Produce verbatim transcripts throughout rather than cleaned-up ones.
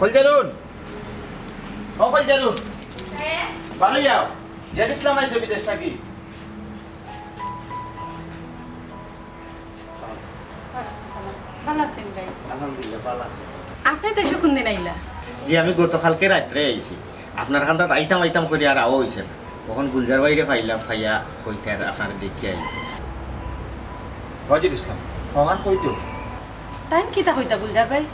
কলজারুন, ও কলজারুন, বারো যাও। জেড ইসলাম আইছে বিদেশ থাকি। ভালা আছইন ভাই? আলহামদুলিল্লাহ, ভালা আছি। আপনে তো কুনদিন আইলা? জি, আমি গতকালকে রাত্রে আইছি। আপনার কান্দাত আইতাম আইতাম করি আর আওয়া অইছে না। অখন গুলজার ভাইরে পাইলাম, পাইয়া কইতার আপনারে দেখিয়া আইলাম। ওয়াজিদ ইসলাম, অখান কইতো। তাইন কিতা কইতা গুলজার ভাই?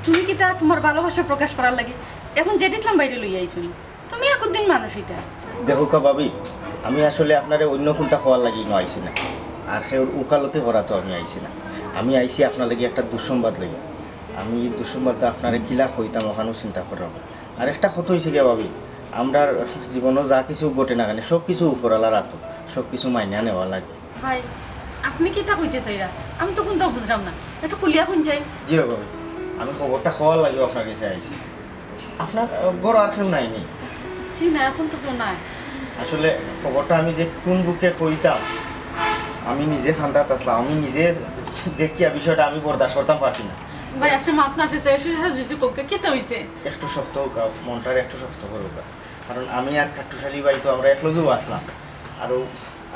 তুমি কিতা তুমার ভালোবাসা প্রকাশ করার লাগি অখন জেড ইসলাম ভাইরে লইয়া আইছো নি? তুমি একদিন মানুষ অইতা। দেখউক্কা ভাবি, আমি আসলে আপনারে অইন্য কুন্তা কওয়ার লাগি ইনো আইছি না, আর কেউর উকালতি করাত আমি আইছি না। আমি আইছি আপনার লাগি একটা দুঃসংবাদ লইয়া। আমি ই দুঃসংবাদটা আপনারে কিলা কইতাম, অখানউ চিন্তা কররাম। আর একটা কথা অইছে গিয়া ভাবি, আমরার জীবনো যা কিছু ঘটে না কেনে, সব কিছু উপরআলার আতো, সব কিছু মাইনা নেওয়া লাগে। ভাই, আপনে কিতা কইতা চাইরা? আমি তো কুন্তাউ বুঝরাম না, একটু খুলিয়া কইন চাই। জি অয় ভাবি, আমি খবরটা কওয়ার লাগিউ আপনার গেছে আইছি। আপনার, আহ, ঘরো আর কেউ নাই নি? জি না, অখন তো কেউ নাই। আসলে খবরটা আমি যে কুন মুখে কইতাম, আমি নিজে কান্দাত আছলাম, আমি নিজে দেখিয়া বিষয়টা আমি বরদাস্ত করতাম পারছি না। ভাই, আপনে মাত না ফেছাইয়া সোজাসুজি কউক্কা, কিতা অইছে? একটু শক্ত অউক্কা, মনটারে একটু শক্ত করউক্কা। কারণ আমি আর কাট্টুশ আলী ভাই তো আমরা একলগেউ আছলাম। আর অউ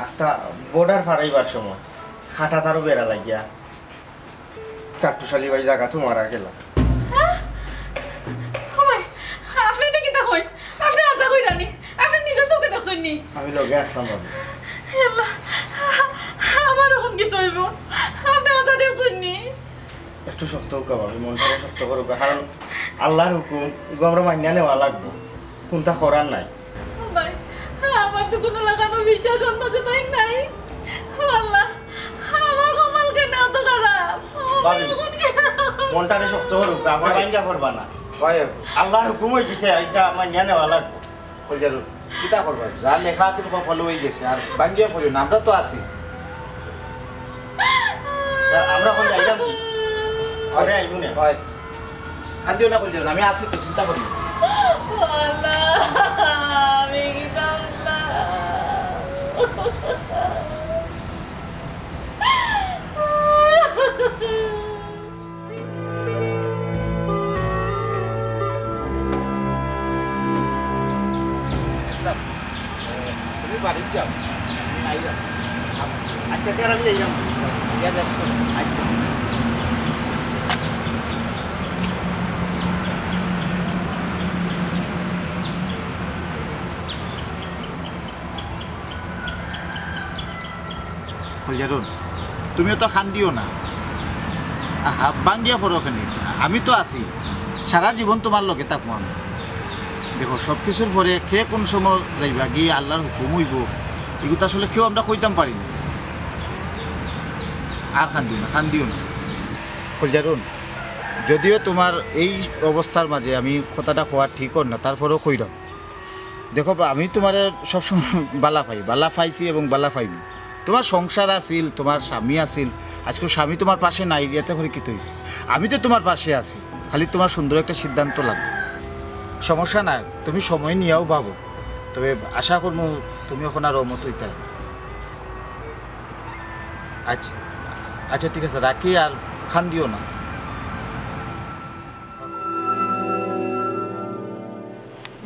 আখতা বর্ডার পারাইবার সময় কাটাতারও বেড়া লাগিয়া কাট্টুশ আলী ভাই জাগাত মারা গেলা। হ্যাঁ? ও ভাই, আপনে ইতা কিতা কইন? আপনে হাছা কইরা নি? আপনে নিজর চউখে দেখছইন নি? আমি লগে আছলাম ভাবি। হে আল্লাহ, আমার অখন কিতা অইবো? আপনে হাছা দেখছইন নি? একটু শক্ত অউক্কা ভাবি, মনটারে শক্ত করউক্কা, কারণ আল্লার হুকুম, ইগু আমরা মানিয়া নেওয়া লাগবো, কুন্তা করার নাই। ও ভাই, আমার তো কুনু লাখান বিশ্বাস অইন্যজনার নাই। ও আল্লাহ, আমার কপাল কেনে অত খারাপ? ও ভাই, ভাবি, অখন কেনে? মনটারে শক্ত করউক্কা, আমরা ভাই। ভাঙ্গা পড়বা না। ভাই। আল্লার হুকুম অইগেছে, ইটা মানিয়া নেওয়া লাগবো। কলজারুন, কিতা করবা? যা লেখা আছিল কপালো অইগেছে, আর ভাঙ্গিয়া পড়িও না, আমরা তো আছি। তা আমরা অখন যাইতাম কি? ঘরো আইমু না। হয়। কান্দিও না কলজারুন, আমি আছি তো, চিন্তা করিও না। ও আল্লাহ, আমি কিতা করলাম? ইসলাম, তুমি বাড়িত যাও, আমি আইলাম। আচ্ছা, তে আমি যাইলাম। গিয়া rest করো। আচ্ছা। কলজারুন, তুমি অত কান্দিও না। আহা, ভাঙ্গিয়া পড়ো কেনে? আমি তো আছি, সারা জীবন তুমার লগে থাকমু আমি। দেখো, সব কিছুর পরে কে কুন সময় যাইবাগি, আল্লার হুকুম অইবো, ইগু তো আসলে কেউ আমরা কইতাম পারি না। আর কান্দিও না, কান্দিও না। কলজারুন, যদিও তুমার এই অবস্থার মাঝে আমি কথাটা কওয়া ঠিক অর না, তারপরেও কইরাম। দেখো বা, আমি তুমারে সবসময় বালা পাই, বালা পাইছি এবং বালা পাইমু। তুমার সংসার আছিল, তুমার স্বামী আছিল, আইজকু স্বামী তুমার পাশে নাই, ইতে করি কিতা অইছে? আমি তো তুমার পাশে আছি, খালি তুমার সুন্দর একটা সিদ্ধান্ত লাগবো। সমস্যা নাই, তুমি সময় নিয়াউ ভাবো, তবে আশা করমু তুমি অখন আর অমত অইতায় না। আচ্ছা, আচ্ছা, ঠিক আছে, রাখি, আর কান্দিও না।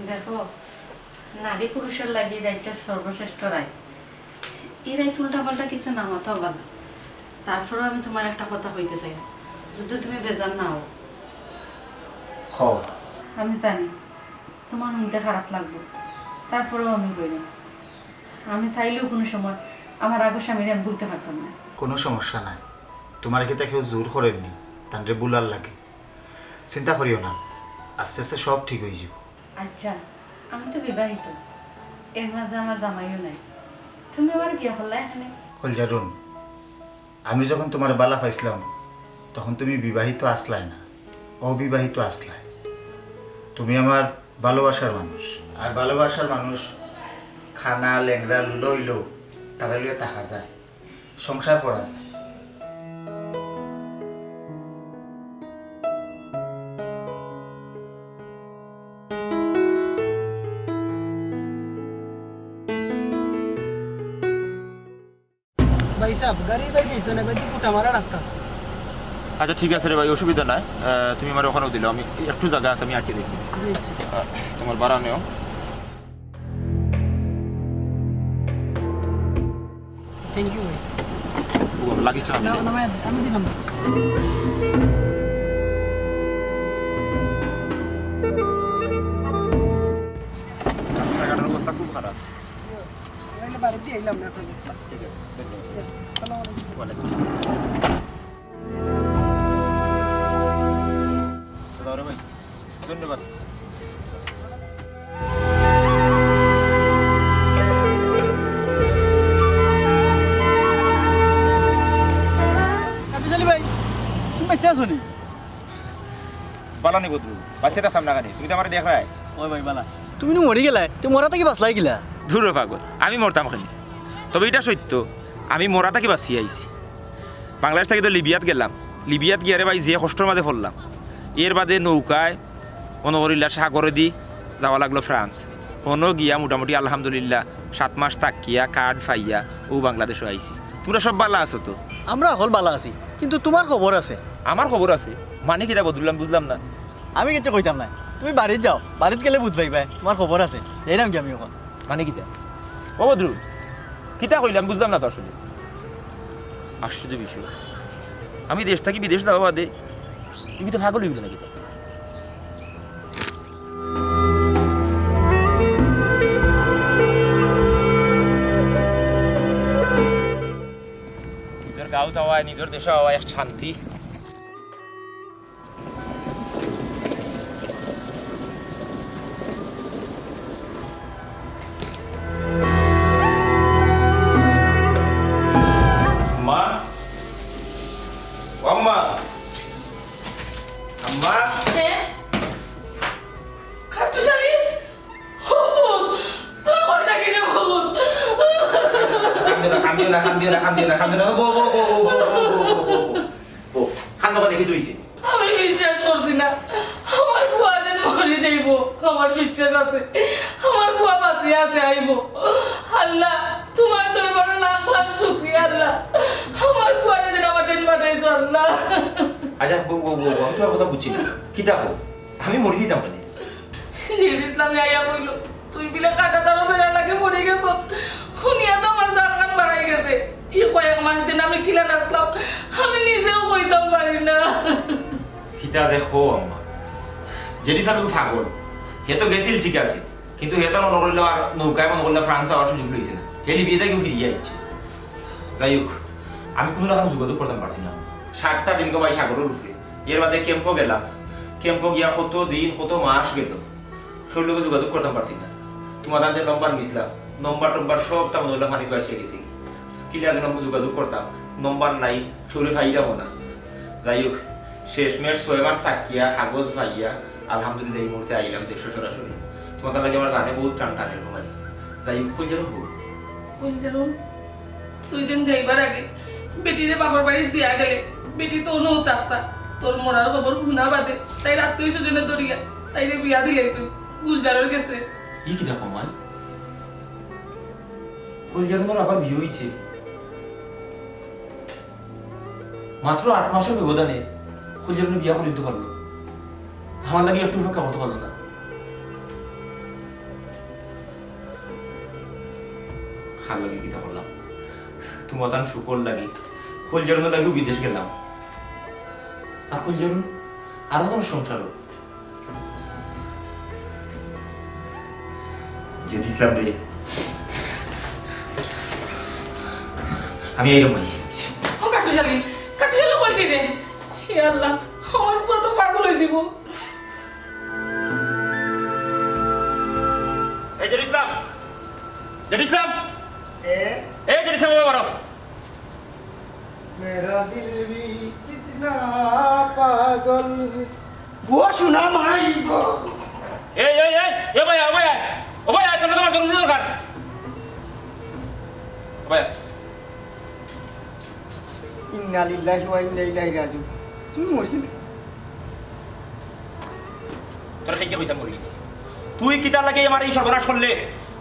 দেখো, না, নারী পুরুষর লাগি রাইতটা সর্বশ্রেষ্ঠ রাইত। ই রাইত উল্টা পাল্টা কিছু না মাতাও ভালা। তারপরেও আমি তুমারে একটা কথা কইতে চাই, যদি তুমি বেজার না অও। কও। আমি জানি তুমার হুনতে খারাপ লাগবো, তারপরেও আমি কইলাম। আমি চাইলেও কুনু সময় আমার আগর স্বামীরে আমি ভুলতে পারতাম না। কুনু সমস্যা নাই, তুমারে কিতা কেউ জোর করের নি তানরে ভুলার লাগি? চিন্তা করিও না, আস্তে আস্তে সব ঠিক অইযিবো। আচ্ছা, আমি তো বিবাহিত, এর মাঝে আমার জামাইও নাই, তুমি আমারে বিয়া করলায় কেনে? কইলজারুন, আমি যখন তুমারে ভালা পাইছলাম, তখন তুমি বিবাহিত আছলায় না, অবিবাহিত আছলায়। তুমি আমার ভালোবাসার মানুষ, আর ভালোবাসার মানুষ কানা, লেংড়া, লুলা অইলেও তারে লইয়া থাকা যায়, সংসার করা যায়। ভাইসাব, গাড়ি ভাই যাইতো না, ভাই, খুটা মারা রাস্তা। আচ্ছা, ঠিক আছে রে ভাই, অসুবিধা নাই। আহ, তুমি আমারে অখানো দিলাও, আমি একটু জাগা আছে, আমি আটকে দেখি। জি, আচ্ছা। আহ, তুমার ভাড়া নেও। Thank you ভাই। ও, লাগিস না, আমি না, দিলাম। না, ভাই, আমি দিলাম। রাস্তাঘাটের অবস্থা খুব খারাপ। আমি বাড়িত আইলাম না এখন। ঠিক আছে, ধন্যবাদ। আসসালামু আলাইকুম। ওয়ালাইকুম আসসালাম। দাদা রে ভাই, ধন্যবাদ। কাবিজ আলী ভাই, তুমি বেঁচে আছো নি? ভালা নি বদরুল, বাঁচিয়া থাকতাম না কেনে? তুমি তো আমারে দেখরায়। ওই ভাই, ভালা। তুমি নু মরি গেলায়, তুমি মরা থাকি বাঁচলায় কিলা? ধুর রে পাগল, আমি মরতাম কেনে? তবে ইটা সত্য, আমি মরা থাকি বাঁচিয়া আইছি। বাংলাদেশ থাকি তো লিবিয়াত গেলাম, লিবিয়াত গিয়া রে ভাই যে কষ্টর মাঝে পড়লাম, এর বাদে নৌকায় মনো করিলা সাগরেদি যাওয়া লাগলো ফ্রান্স। হনো গিয়া মোটামুটি আলহামদুলিল্লাহ সাত মাস থাকিয়া কার্ড পাইয়া অউ বাংলাদেশো আইছি। তুমরা সব ভালা আছো তো? আমরা হকল ভালা আছি, কিন্তু তুমার খবর আছে। আমার খবর আছে? মানে কিতা বদরুল, আমি বুঝলাম না। আমি কিচ্ছু কইতাম নায়, তুমি বাড়িত যাও, বাড়িত গেলে বুঝ পাইবায়, তুমার খবর আছে। যাইরাম গি আমি অখন। মানে কিতা? ও বদরুল, কিতা কইলে আমি বুঝলাম না তো আসলে। আশ্চর্য বিষয়, আমি দেশ থাকি বিদেশ যাওয়া বাদে তুমি তো পাগল অইগেলে না কিতা? নিজর গাঁওত আওয়ায়, নিজর দেশো আওয়ায় এক শান্তি। মা, ও আম্মা, আম্মা। কে? খাট্টুশালী? ও পুত, তোর কই থাকি রে পুত? কান্দিও না, কান্দিও না, কান্দিও না, কান্দিও না, কান্দিও না। বউ, বউ, বউ। বউ, কান্দো কেনে, কিতা অইছে? আমি বিশ্বাস করছি না, আমার ফুয়া যেন মরি যাইবো। আমার বিশ্বাস আছে, আমার ফুয়া বাঁচিয়া আছে, আইবো। আল্লাহ, তুমার দরবারো লাখ লাখ শুকরিয়া আল্লাহ, আমার ফুয়ারে যেন আমার যেন পাঠাইছো আল্লাহ। আচ্ছা, বউ, বউ, বউ, বউ, আমি তুমার কথা বুঝছি না। কিতা কও? আমি মরি যাইতাম কেনে? শিরিফ ইসলামে আইয়া কইলো, তুই বিলে কাঁটাতারর বেড়ার লাগি পড়ি গেছস। হুনিয়া তো আমার জান খান বারাই গেছে। ই কয়েক মাস যেন আমি কিলান আছলাম, আমি নিজেও কইতাম পারি না। কিতা যে কও আম্মা, জেড ইসলাম ইগু পাগল। হে তো গেছিল ঠিক আছে, কিন্তু হে তো মনো করিলা আর নৌকায় মনো করিলা ফ্রান্স যাওয়ার সুযোগ লইছে না, হে লিবিয়া থাকিউ ফিরিয়া আইছে। যাই হোক, আমি কুনু রকম যোগাযোগ করতাম পারছি না। সাতটা দিন গো ভাই সাগরর উপরে, এর বাদে ক্যাম্পো গেলাম, ক্যাম্পো গিয়া কত দিন কত মাস গেল, কেউর লগে যোগাযোগ করতাম পারছি না। তুমার তানতে নম্বর নিছলাম, নম্বর টম্বর সব তা মনো করিলা পানিত ভাসিয়া গেছে। কিলা যে নম্বর যোগাযোগ করতাম, নম্বর নাই, কেউরে পাইরামও না। যাই হোক, শেষমেশ ছয় মাস থাকিয়া কাগজ পাইয়া আলহামদুলিল্লাহ ই মুহূর্তে আইলাম দেশো সরাসরি। তুমার তার লাগি আমার জানে বউত টান টানে গো ভাই। যাই হোক, কইলাম বউ। কইলাম তুই যেন যাইবার আগে বেটিরে বাপর বাড়িত দিয়া গেলে, বেটি তো অনউ থাকতা। তোর মরার খবর হুনা বাদে তাইর আত্মীয় স্বজনে ধরিয়া তাইরে বিয়া দিলাইছইন গুলজারর গেছে। ই কিতা কও মাই? গুলজারর আবার বিয়া অইছে? মাত্র আট মাসর ব্যবধানে গুলজারর বিয়া করি দিতো পারলো, আমার লাগি একটু অপেক্ষা করতো পারলো না। লাগি কিতা করলাম? তুমাতান সুখর লাগি, কইলজারুনর লাগিউ বিদেশ গেলাম। আর কইলজারুন আরো জনর সংসারো। জেড ইসলাম রে, আমি আইরাম ভাই। ও কাটুশালী, কাটুশালী কই যাইরে? হে আল্লাহ, আমার পুয়া তো পাগল অইযিবো। এই জেড ইসলাম, জেড ইসলাম। এ? এই জেড ইসলাম, বাবা, বারো। মেরা দিল ভি কিতনা পাগল। ও সোনা মাই গো। এই, এই, এই, এ ভাই, ও ভাই, ও ভাই, তোর, তোমার জরুরি দরকার। ও ভাই। ইন্না লিল্লাহি ওয়া ইন্না ইলাইহি রাজিউন। তুমি মরি গেলে? তোরে কে কইছে মরি গেছি? তুই কিতার লাগি আমার এই সর্বনাশ করলে?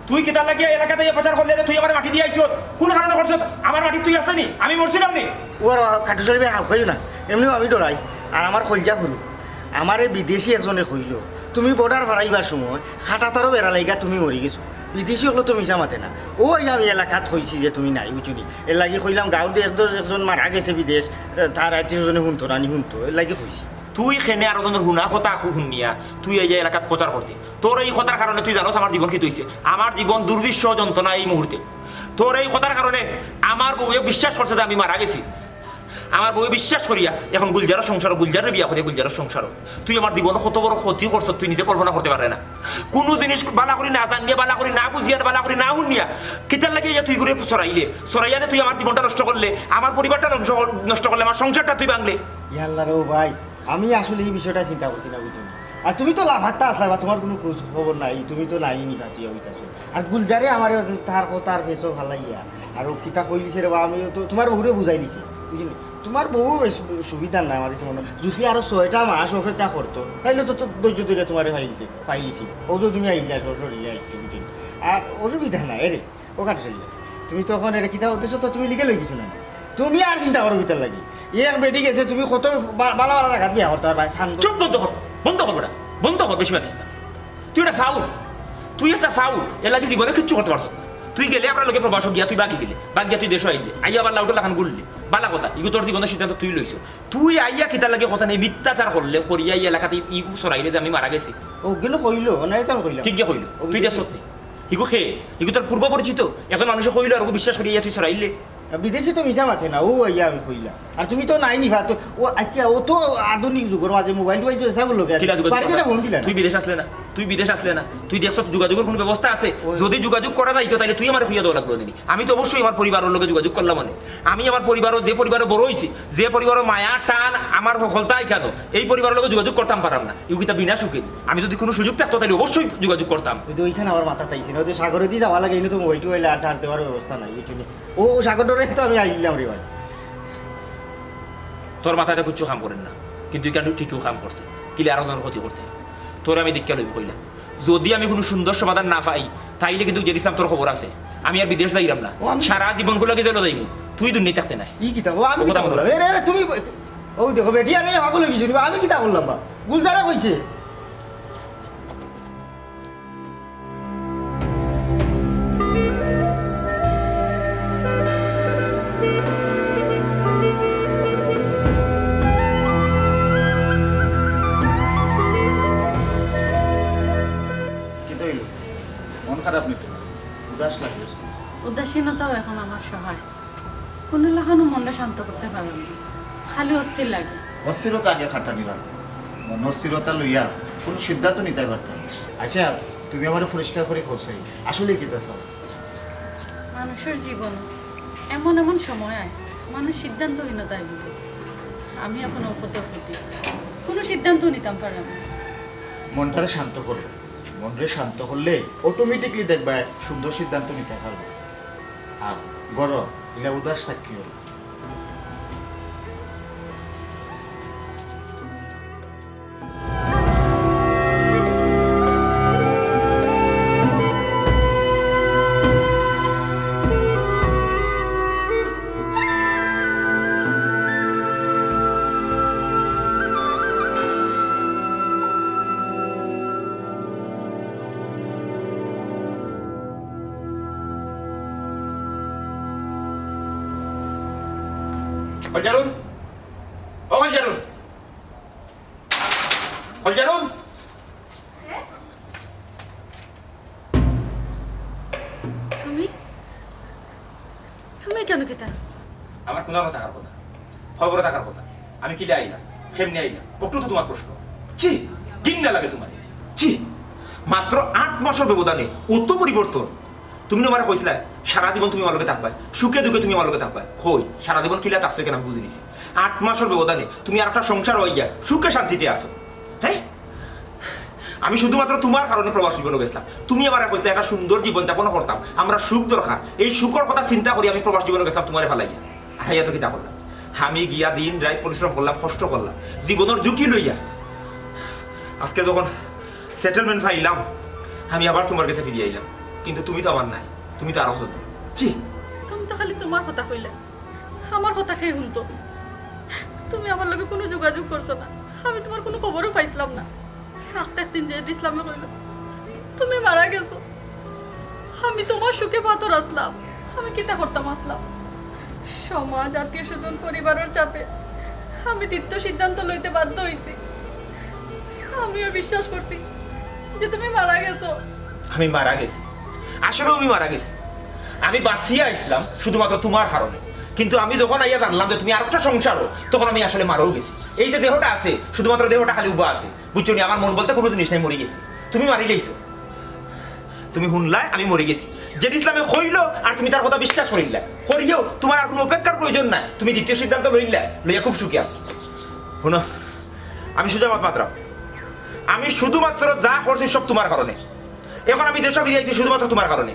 তুই কিতার লাগি এই এলাকাত আইয়া প্রচার করলে যে তুই আমার মাটি দিয়া আইছস? কোন কারণে করছস? আমার মাটিত তুই আছলে নি? আমি মরছিলাম নি? ও আর কাটুশালী ভাই, হাউ খাইও না। এমনেউ আমি ডরাই। আর আমার কইলজা ফুরু। আমারে বিদেশি একজনে কইলো, তুমি বর্ডার পারাইবার সময় কাঁটাতারো বেড়া লাইগা তুমি মরি গেছো। বিদেশি অকলে তো মিছা মাতে না। অউ আইয়া আমি এলাকাত কইছি যে তুমি নাই, বুঝছো নি? এরলাগি কইলাম, গাঁওর একজন, একজন মারা গেছে বিদেশ, তার আত্মীয় স্বজনে হুনতো না নি, হুনতো, এরলাগি কইছি। তুই কেনে আরো জনর হুনা কথা হুনিয়া তুই আইয়া এলাকাত প্রচার করতে? তোর এই কথার কারণে তুই জানোস আমার জীবন কিতা অইছে? আমার জীবন দুর্বিষহ যন্ত্রণা এই মুহূর্তে। তোর এই কথার কারণে আমার বউয়ে বিশ্বাস করছে যে আমি মারা গেছি। আমার বউয়ে বিশ্বাস করিয়া এখন গুলজারর সংসারো, গুলজাররে বিয়া করিয়া গুলজারর সংসারো। তুই আমার জীবনো কত বড় ক্ষতি করছস তুই নিজে কল্পনা করতে পাররে না। কুনু জিনিস বালা করি না জানিয়া, বালা করি না বুঝিয়া, বালা করি না হুনিয়া, কিতার লাগি ইয়া তুই করে চড়াইলে? চড়াইয়া যে তুই আমার জীবনটা নষ্ট করলে, আমার পরিবারটা নষ্ট কর-, নষ্ট করলে, আমার সংসারটা তুই ভাঙলে। ইয়া আল্লাহ রে, ও ভাই, আমি আসলে এই বিষয়টা চিন্তা করছি না, বুঝছো নি? আর তুমি তো লাফাত্তা আছলা বা, তুমার কুনু খোঁজ খবর নাই, তুমি তো নাই নি ভাতি অইতাছো। আর গুলজারে আমারে তার কথার ফেসো ফালাইয়া, আর ও কিতা কইলিছে রে বা, আমি তো তুমার বউরে বুঝাইলিছি, বুঝছো নি? তুমার বউ বেশ সুবিধা নাই আমার কাছে মনে অয়। যদি আরো ছয়টা মাস অপেক্ষা করতো, তাইলে তো, তো ধৈর্য ধরে তুমারে পাইলিছে, পাইলিছি। ও তো তুমি আইলা, সরাসরি আইছো, বুঝছো নি? আর অসুবিধা নাই রে। ও কাটুশালী, তুমি তো অখন এরে কিতা উদ্দেশ্য তো তুমি লিগে লই গেছো না। তুমি আর চিন্তা করো কিতার লাগি? এক বেটি গেছে, তুমি কত বা-, বালা বালা জাগাত বিয়া করতে পারবা, শান্ত। চুপ, বন্ধ কর, বন্ধ কর বেটা, বন্ধ কর, বেশি মাতিস না। তুই একটা ফাউল, তুই একটা ফাউল, এরলাগি জীবনে কিচ্ছু করতে পারছস না। তুই গেলে আমরার লগে প্রবাসো গিয়া তুই বাগি গেলে, বাগিয়া তুই দেশো আইলে, আইয়া আবার লাউডর লাখান ঘুরলি, বালা কথা, ইগু তোর জীবনর সিদ্ধান্ত তুই লইছস। তুই আইয়া কিতার লাগি কথা নাই, মিথ্যাচার করলে, করিয়া ই এলাকাত ই, ই ছড়াইলে যে আমি মারা গেছি। ও, গেলে কইলো, না, এটা আমি কইলাম। ঠিক গিয়া কইলো, ও, তুই গেছে। দেখছত নি? হিগু খে, হিগু তোর পূর্ব পরিচিত। একজন মানুষে কইলো আর ওকে বিশ্বাস করিয়া তুই ছড়াইলে। আর বিদেশি তো মিছা মাতে না, ও আইয়া আমি কইলাম। আর তুমি তো নাই নি ভাত, ও আচ্ছা, ও তো আধুনিক যুগর মাঝে মোবাইল টোবাইল তো এসব লোকে আছে। কিলা যোগাযোগ বাড়িতে করবা? ফোন দিলা না? তুই বিদেশ আছলে না, তুই বিদেশ আছলে না, তুই দেখছত যোগাযোগর কুনু ব্যবস্থা আছে? ওই। যদি যোগাযোগ করা যাইতো, তাইলে তুই আমারে কইয়া দেওয়া লাগলো নি। আমি তো অবশ্যই আমার পরিবারর লগে যোগাযোগ করলাম অনে। আমি আমার পরিবারো, যে পরিবারো বড় অইছি, যে পরিবারো মায়া, টান, আমার হকলতা ইখানো, এই পরিবারর লগে যোগাযোগ করতাম পারলাম না। ইউ কিতা বিনা সুখে? আমি যদি কুনু সুযোগ থাকতো, তাইলে অবশ্যই যোগাযোগ করতাম। ওই তো ওইখানে আমার মাথা চাইছে না, ওই তো সাগরে দি যাওয়া লাগে, এনে তো মোবাইল টোবাইল আর চার্জ দেওয়ার ব্যবস্থা নাই, বুঝছো নি? ও, ও সাগর ডরে তো আমি আইলাম রে ভাই। তোর মাথায় তো কিচ্ছু কাম করের না, কিন্তু ইখান ঠিকউ কাম করছে। কিলা আরো জনর ক্ষতি করতে? তোরে আমি দেখিয়া লইমু কইলাম। যদি আমি কুনু সুন্দর সমাধান না পাই, তাইলে কিন্তু জেড ইসলাম তোর খবর আছে। আমি আর বিদেশ যাইরাম না। ও, আমি সারা জীবন গুলাকে জেলো যাইমু। তুই দুনিয়াত থাকতে নাই। ই কিতা? ও, আমি ও কথা কিতা বলো। করলাম? এ রে, এ রে, তুমি, ও দেখো, বেটি, আরে, পাগল অই গেছো নি বা? আমি কিতা করলাম বা? গুলজারে কইছে। কিতা অইলো? মন খারাপ নি তুমার? উদাস লাগে। উদাসীনতাও এখন আমার সহায়। কুনু লাখানউ মনটা শান্ত করতে পারলাম না, খালি অস্থির লাগে। অস্থিরতা আগে কাটানি লাগবো। মন অস্থিরতা লইয়া কুনু সিদ্ধান্ত নিতায় পারতায় না। আচ্ছা, তুমি আমারে পরিষ্কার করি কও চাই, আসলে কিতা চাও? মানুষর জীবন এমন এমন সময় আয়, মানুষ সিদ্ধান্তহীনতায় ভুগে। আমি এখন অপথে ফুটি, কুনু সিদ্ধান্ত নিতাম পারলাম না। মনটারে শান্ত করো, মনরে শান্ত করলে অটোমেটিকলি দেখবায় সুন্দর সিদ্ধান্ত নিতায় পারবায়। আও, ঘরো, ইলা উদাস থাকিও না। খলজারুন, ও খলজারুন, খলজারুন। তুমি তুমি কেন কিতা? আমার কুনানো থাকার কথা, খবরে থাকার কথা। আমি কিলা আইলাম, কেমনে আইলাম, অটু তো তুমার প্রশ্ন। ছি, ঘিন্না লাগে তুমারে। ছি, মাত্র আট মাসর ব্যবধানে অত পরিবর্তন। তুমি না আমারে কইছলায় সারা জীবন তুমি আমার লগে থাকবায়, সুখে দুঃখে তুমি আমার লগে থাকবায়। কই, সারা জীবন কিলা থাকছো কেনে আমি বুঝি নিছি। আট মাসর ব্যবধানে তুমি আরোকটা সংসার অইয়া সুখে শান্তিতে আছো। হ্যাঁ, আমি শুধুমাত্র তুমার কারণে প্রবাস জীবনো গেছলাম। তুমি আমারে কইছলায় একটা সুন্দর জীবন যাপন করতাম, আমরা সুখ দরকার। এই সুখর কথা চিন্তা করি আমি প্রবাস জীবনো গেছলাম তুমারে ফালাইয়া। আর আইয়া তো কিতা করলাম, আমি গিয়া দিন রাইত পরিশ্রম করলাম, কষ্ট করলাম, জীবনর ঝুঁকি লইয়া। আজকে যখন settlement পাইলাম, আমি আবার তুমার গেছে ফিরিয়া আইলাম। কিন্তু তুমি তো আমার নাই, তুমি তো আরো জন। ছি! তুমি তো খালি তুমার কথা কইলায়, আমার কথা কে হুনতো? তুমি আমার লগে কুনু যোগাযোগ করছো না, আমি তুমার কুনু খবরও পাইছলাম না। আখতা একদিন জেড ইসলামে কইলো, "তুমি মারা গেছো।" আমি তুমার শোকে পাথর আছলাম, আমি কিতা করতাম আছলাম? সমাজ, আত্মীয় স্বজন, পরিবারর চাপে আমি দ্বিতীয় সিদ্ধান্ত লইতে বাধ্য অইছি। আমিও বিশ্বাস করছি যে তুমি মারা গেছো। আমি মারা গেছি, আসলেও আমি মারা গেছি। আমি বাঁচিয়া আইছলাম শুধুমাত্র তুমার কারণে, কিন্তু আমি যখন আইয়া জানলাম যে তুমি আরোকটা সংসারো, তখন আমি আসলে মারাও গেছি। এই যে দেহটা আছে, শুধুমাত্র দেহটা খালি উবা আছে, বুঝছো নি? আমার মন বলতে কুনু জিনিস নাই, মরি গেছি। তুমি মারিলাইছো, তুমি হুনলায় আমি মরি গেছি। জেড ইসলামে কইলো আর তুমি তার কথা বিশ্বাস করিলায়, করিয়াও তুমার আর কুনু অপেক্ষার প্রয়োজন নাই। তুমি দ্বিতীয় সিদ্ধান্ত লইলায়, লইয়া খুব সুখে আছো। হুনো, আমি সুজা মাত মাতরাম, আমি শুধুমাত্র যা করছি সব তুমার কারণে। এখন আমি দেশো ফিরিয়া আইছি শুধুমাত্র তুমার কারণে।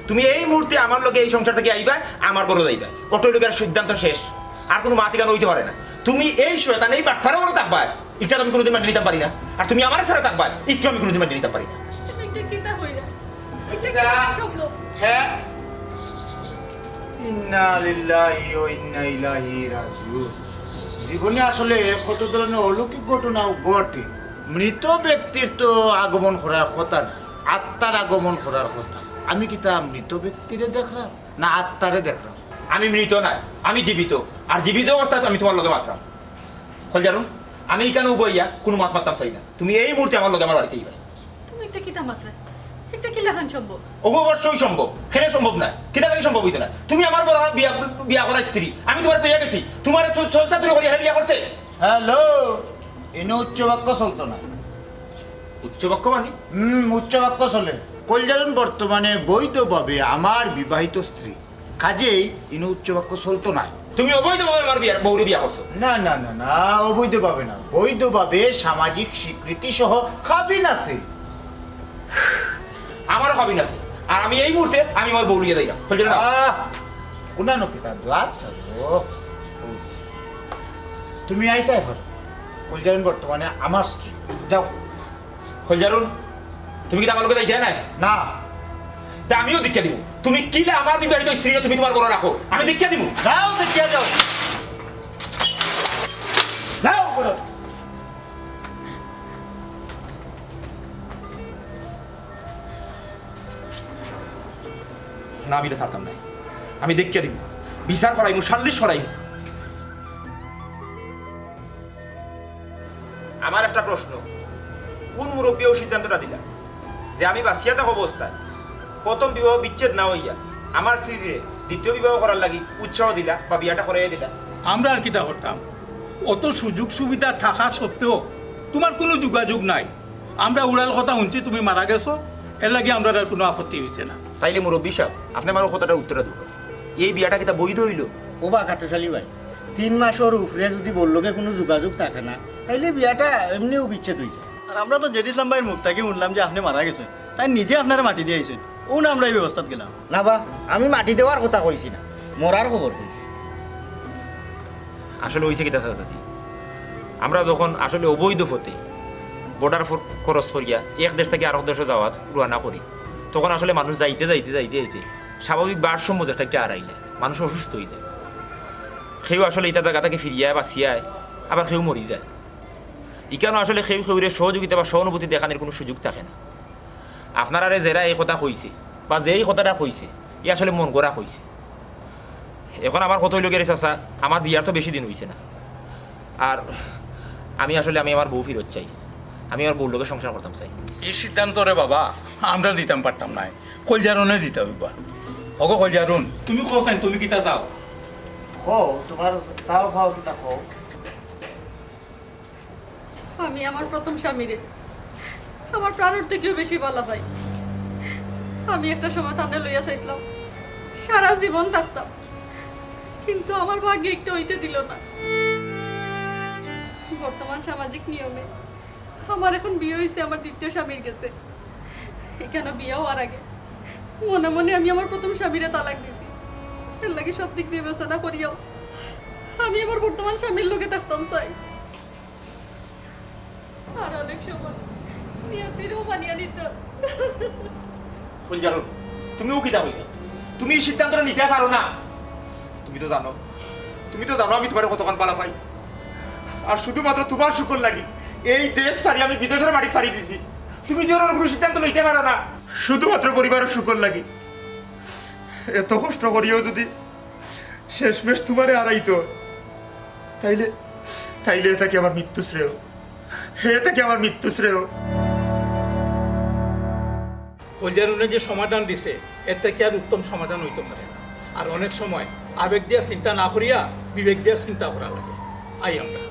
তুমি এই মুহূর্তে আমার লগে এই সংসার থাকি আইবায়, আমার ঘরো যাইবায়, অটুর লগে সিদ্ধান্ত শেষ। আর কুনু মাত ইখান অইতে পারে না। তুমি এই শয়তান, এই বাটপারর ঘরো থাকবায়, ইটা তো আমি কুনুদিন মানিয়া নিতাম পারি না। আর তুমি আমারে ছাড়া থাকবায়, ইটাও আমি কুনুদিন মানিয়া নিতাম পারি না। তুমি ইটা কিতা কইরায়? ইটা কিলা সম্ভব? হ্যাঁ। ইন্না লিল্লাহি ওয়া ইন্না ইলাইহি রাজিউন। জীবনে আসলে কত ধরনের অলৌকিক ঘটনাও ঘটে। মৃত ব্যক্তির তো আগমন করার কথা না, আত্মার আগমন করার কথা। আমি কিতা মৃত ব্যক্তিরে দেখরাম না আত্মারে দেখরাম? আমি মৃত নায়, আমি জীবিত। আর জীবিত অবস্থায় তো আমি তুমার লগে মাতরাম। খলজারুন, আমি ইখানো উবা অইয়া কুনু মাত মাততাম চাই না। তুমি এই মুহূর্তে আমার লগে আমার বাড়িত আইবায়। তুমি ইটা কিতা মাতরায়? ইটা কিলাখান সম্ভব? অবশ্যই সম্ভব। কেনে সম্ভব নায়? কিতার লাগি সম্ভব অইতো নায়? তুমি আমার বড় বিয়া, বিয়া করা স্ত্রী। আমি তুমারে থইয়া গেছি। তুমারে চলচাতুরি করিয়া হে বিয়া করছে। হ্যালো, ইনো উচ্চ বাক্য চলতো না। উচ্চ বাক্য মানে? হুম, উচ্চ বাক্য চলে। খলজারুন বর্তমানে বৈধভাবে আমার বিবাহিত স্ত্রী। কাজেই ইনো উচ্চ বাক্য চলতো নায়। তুমি অবৈধভাবে আমার বিয়ার, বউরে বিয়া করছো। না, না, না, না, অবৈধভাবে না, বৈধভাবে সামাজিক স্বীকৃতি সহ কাবিন আছে। আমারও কাবিন আছে, আর আমি এই মুহূর্তে আমি আমার বউ লইয়া যাইরাম। খলজারুন, না। আহ, কুনানো কিতা দোয়া? আচ্ছা, ও, তুমি আইতায় পারো। খলজারুন বর্তমানে আমার স্ত্রী। যাও। খলজারুন, তুমি কিতা আমার লগে যাইতায় নায়? না। তে আমিও দেখিয়া দিমু। তুমি কিলা আমার বিবাহিত স্ত্রীরে তুমি তুমার ঘরো রাখো? আমি দেখিয়া দিমু। যাও, দেখিয়া যাও। যাও, করো। না, আমি ইটা ছাড়তাম নায়। আমি দেখিয়া দিমু। বিচার করাইমু, সালিশ করাইমু। আমার একটা প্রশ্ন, কুন মুরব্বিয়ে অউ সিদ্ধান্তটা দিলা যে আমি বাঁচিয়া থাকা অবস্থায় প্রথম বিবাহ বিচ্ছেদ না অইয়া আমার স্ত্রীরে দ্বিতীয় বিবাহ করার লাগি উৎসাহ দিলা বা বিয়াটা করাইয়া দিলা? আমরা আর কিতা করতাম? অত সুযোগ সুবিধা থাকা সত্ত্বেও তুমার কুনু যোগাযোগ নাই। আমরা উড়াল কথা হুনছি তুমি মারা গেছো, এরলাগি আমরার আর কুনু আপত্তি অইছে না। তাইলে মুরব্বি সাব, আপনে আমার কথাটার উত্তরটা দেউক্কা। এই বিয়াটা কিতা বৈধ অইলো? ওবা কাট্টুশ আলী ভাই, তিন মাসর উপরে যুদি বউর লগে কুনু যোগাযোগ থাকে না, তাইলে বিয়াটা এমনেউ বিচ্ছেদ অইযায়। আর আমরা তো জেড ইসলাম ভাইর মুখ থাকি হুনলাম যে আপনে মারা গেছইন, তাইন নিজে আপনারে মাটি দিয়া আইছইন, অউ না আমরা ই ব্যবস্থাত গেলাম। না বা, আমি মাটি দেওয়ার কথা কইছি না, মরার খবর কইছি। আসলে অইছে কিতা চাচাজি, আমরা যখন আসলে অবৈধ পথে border cross করিয়া এক দেশ থাকি আরক দেশো যাওয়াত রওয়ানা করি, তখন আসলে মানুষ যাইতে যাইতে যাইতে যাইতে স্বাভাবিক ভারসাম্য যেটা একটা হারাইলে মানুষ অসুস্থ অইযায়। কেউ আসলে ইতা জাগা থাকি ফিরিয়া বাঁচিয়া আয়, আবার কেউ মরি যায়। ইখানো আসলে কেউ কেউরে সহযোগিতা বা সহানুভূতি দেখানির কুনু সুযোগ থাকে না। আপনারারে যেরা এই কথা কইছে বা যে এই কথাটা কইছে, ই আসলে মন গড়া কইছে। এখন আমার কথা অইলো গিয়া রে চাচা, আমার বিয়ার তো বেশি দিন অইছে না। আর আমি আসলে, আমি আমার বউ ফিরত চাই, আমি আমার বউর লগে সংসার করতাম চাই। এই সিদ্ধান্ত রে বাবা, আমরা দিতাম পারতাম নায়, কলজারুনে দিতা অইবা। ওগো কলজারুন, তুমি কও চাইন, তুমি কিতা চাও? কও, তুমার চাও পাও কিতা কও। আমি আমার প্রথম স্বামীরে আমার প্রাণর থাকিও বেশি ভালা পাই। আমি একটা সময় তানে লইয়া চাইছিলাম সারা জীবন থাকতাম, কিন্তু আমার ভাগ্যে একটা অইতে দিল না। বর্তমান সামাজিক নিয়মে আমার এখন বিয়া অইছে আমার দ্বিতীয় স্বামীর গেছে। ইখানো বিয়া অওয়ার আগে মনে মনে আমি আমার প্রথম স্বামীরে তালাক দিছি। এর লাগি সব দিক বিবেচনা করিয়াও আমি আমার বর্তমান স্বামীর লগে থাকতাম চাই। আর অনেক সময় নিয়তিরও মানিয়া নিতে। কলজারুন, তুমিও কিতা কইলা? তুমি এই সিদ্ধান্তটা নিতে পারো না। তুমি তো জানো, তুমি তো জানো আমি তুমারে কতখান ভালা পাই। আর শুধুমাত্র তুমার সুখর লাগি এই দেশ ছাড়ি আমি বিদেশর মাটিত পাড়ি দিছি। তুমি যে অন্য কুনু সিদ্ধান্ত লইতে পারো না, শুধুমাত্র পরিবারর সুখর লাগি। এত কষ্ট করিয়াও যুদি শেষমেশ তুমারে হারাইতে অয়, তাইলে, তাইলে ইটা কি আমার মৃত্যু শ্রেয়? ইটা কি আমার মৃত্যু শ্রেয়? কলজারুনে যে সমাধান দিছে, এর থাকি আর উত্তম সমাধান অইতো পারে না। আর অনেক সময় আবেগ দিয়া চিন্তা না করিয়া বিবেক দিয়া চিন্তা করা লাগে। আই আমরা।